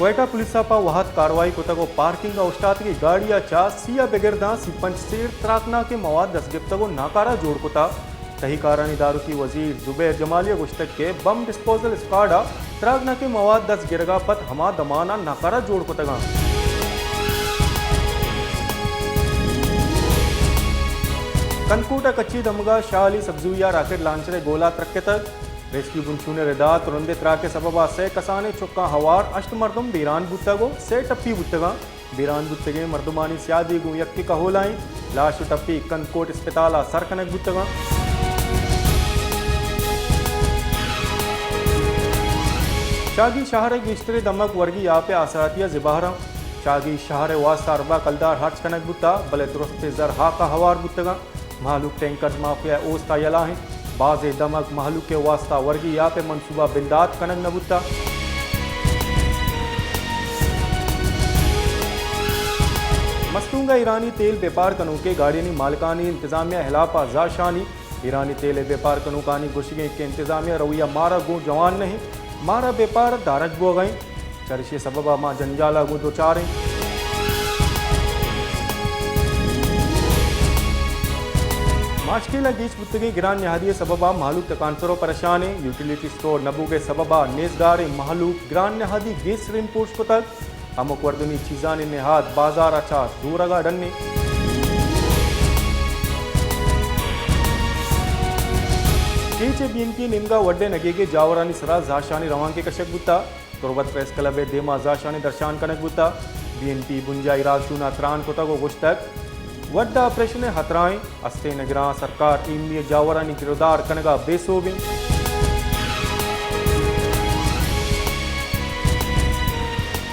کوئٹہ پولیس ءَ پہ وھد کاروائی کتگ ءُ پارکنگ ءَ اوشتاتگیں گاڑی ءَ چہ سی ءَ بگر داں سی پنچ سیر تراکناکیں مواد دست گپتگ ءُ ناکارہ جوڑ کتگ۔ تہی کارانی داروکی وزیر زبیر جمالی ءَ گوشتگ کہ بم ڈسپوزل اسکواڈ ءَ تراکناکیں مواد دست گرگ ءَ پد ہما دمان ءَ ناکارہ جوڑ کتگ اَنت۔ کنکوٹ ءَ کچی دمگ ءَ شاہ علی سبزوئی ءَ راکٹ لانچر ءِ گولہ ترکتگ۔ ریسکیو بنچون ءِ ردا ترندیں تراک ءِ سبب ءَ سئے کسانیں چکاں ہوار ہشت مردم بیران بوتگ ءُ سئے ٹپی بوتگ اَنت۔ بیران بوتگیں مردمانی سیادی گوں یکے کہول ءَ اِنت۔ لاش ءُ ٹپی کنکوٹ اسپتال ءَ سر کنگ بوتگ اَنت۔ چاگی شہر ءِ گیشتریں دمگ ورگی آپ ءِ آسراتی ءَ زبہر اَنت۔ چاگی شہر ءِ واستہ ارباں کلدار ہرچ کنگ بوتگ، بلے درستیں زر ہاک ءَ ہوار بوتگ اَنت۔ مہلوک ٹینکرز مافیا ءِ اوست ءَ یلہ اِنت۔ بازیں دمگ مہلوک ءِ واستہ ورگی آپ ءِ منصوبہ بندات کنگ نہ بوتگ۔ مستونگ ءَ ایرانی تیل بیپار کنوکیں گاڑیانی مالکانی انتظامیہ ءِ ہلاپ ءَ زہرشانی۔ ایرانی تیل ءِ بیپار کنوکانی گوشگ اِنت کہ انتظامیہ ءِ رویہ مارا گوں جوان نہ اِنت، مارا بیپار دارگ بوگ ءَ اِنت۔ چریشی ءِ سبب ءَ ما جنجال ءَ گوں دوچار ایں۔ ماشکیل ءَ گیش بوتگیں گران نہادی ءِ سبب ءَ مہلوک تکانسر ءُ پریشان ایں۔ یوٹیلیٹی اسٹور نہ بوگ ءِ سبب ءَ نیزگاریں مہلوک گران نہادی گیس رینفورس کتگ۔ ہمک وردنی چیزانی نہاد بازار ءَ چہ زورگ ءَ ڈن ایں۔ کیچ ءِ بی این پی ءِ نیمگ ءَ وڈ ءِ نگیگیں جاورانی سرا زہرشانی روانکے کشگ بوتگ۔ تربت پریس کلب ءِ دیما زہرشانی درشان کنگ بوتگ۔ بی این پی بنجاہی راہشون ءَ تران کتگ ءُ گوشتگ، وڈ ءَ آپریشن ءِ ہترہ ایں، استیں نگراں سرکار ایمنی ءِ جاورانی گرودار کنگ ءَ بے سوب ایں۔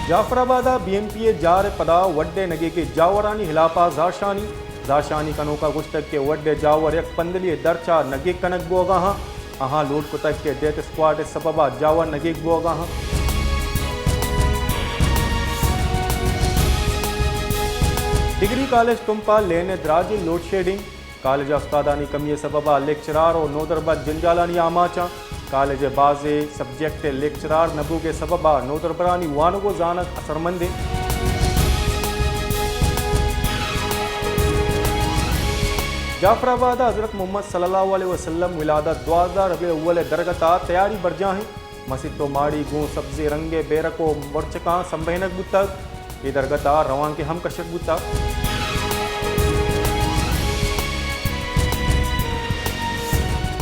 جعفر آباد ءَ بی این پی ءِ جار ءِ پدا وڈ ءِ نگیگیں جاورانی ہلاپ ءَ زہرشانی۔ زہرشانی کنوکاں گوشتگ کہ وڈ ءِ جاور یک پندلی ءِ درچ ءَ نگیگ کنگ بوگ ءَ اَنت۔ آہاں لوٹ کتگ کہ ڈیتھ اسکواڈ ءِ سبب ءَ جاور نگیگ بوگ ءَ اَنت۔ ڈگری کالج تمپ ءَ لین ءِ دراجیں لوڈ شیڈنگ، کالج ءَ استادانی کمی ءِ سبب ءَ لیکچرار ءُ نودربر جنجالانی آماچ اَنت۔ کالج ءِ بازیں سبجیکٹ ءِ لیکچرار نہ بوگ ءِ سبب ءَ نودربرانی وانگ ءُ زانگ اثرمند اِنت۔ جعفر آباد ءَ حضرت محمد صلی اللہ علیہ وسلم ولادت دوازدہ ربیع الاول ءِ درگت ءَ تیاری برجاہ اِنت۔ مسیت ءُ ماڑی گوں سبزیں رنگ ءِ بیرک ءُ مرچکاں سمبہینگ بوتگ۔ اے درگت ءَ روانکے ہم کشگ بوتگ۔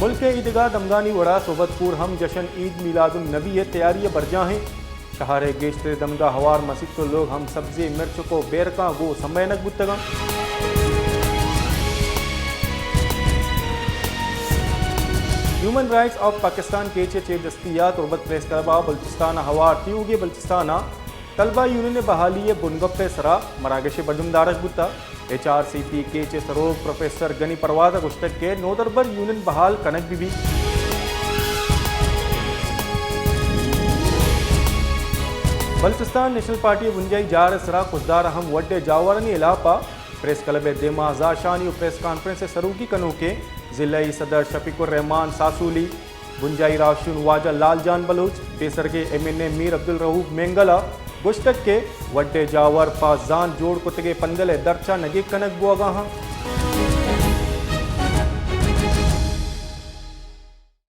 ملک ءِ ایدگہ دمگانی وڑا صحبت پور ہم جشن عید میلاد النبی ءِ تیاری ءَ برجاہ اِنت۔ شہر ءِ گیشتریں دمگ ءَ ہوار مسیت ءُ لوگ ہم سبزیں مرچک ءُ بیرکاں گوں سمبہینگ بوتگ اَنت۔ ہیومن رائٹس آف پاکستان کیچ ءِ چیر دستی ءَ تربت پریس کلب ءَ بلوچستان ءَ ہوار تیوگیں بلوچستان ءَ طلبہ یونین ءِ بحالی ءِ بنگپ ءِ سرا مراگشے برجم دارگ بوتگ۔ ایچ آر سی پی کیچ ءِ سروک پروفیسر گنی پرواز ءَ گوشتگ کہ نودربر یونین بحال کنگ بہ بیت۔ بلوچستان نیشنل پارٹی ءِ بنجاہی جار ءِ سرا خضدار ءَ ہم وڈ ءِ جاورانی ہلاپ ءَ پریس کلب ءِ دیما زہرشانی ءُ پریس کانفرنس ءِ سروکی کنوکیں ضلعی صدر شفیق الرحمان ساسولی، بنجاہی راہشون واجہ لال جان بلوچ، پیسرگیں ایم این اے میر عبدالرؤف مینگل ءَ گوشتگ کہ وڈ ءِ جاور پہ زانت جوڑ کتگیں پندل ءِ درچ ءَ نگیگ کنگ بوگ ءَ اَنت۔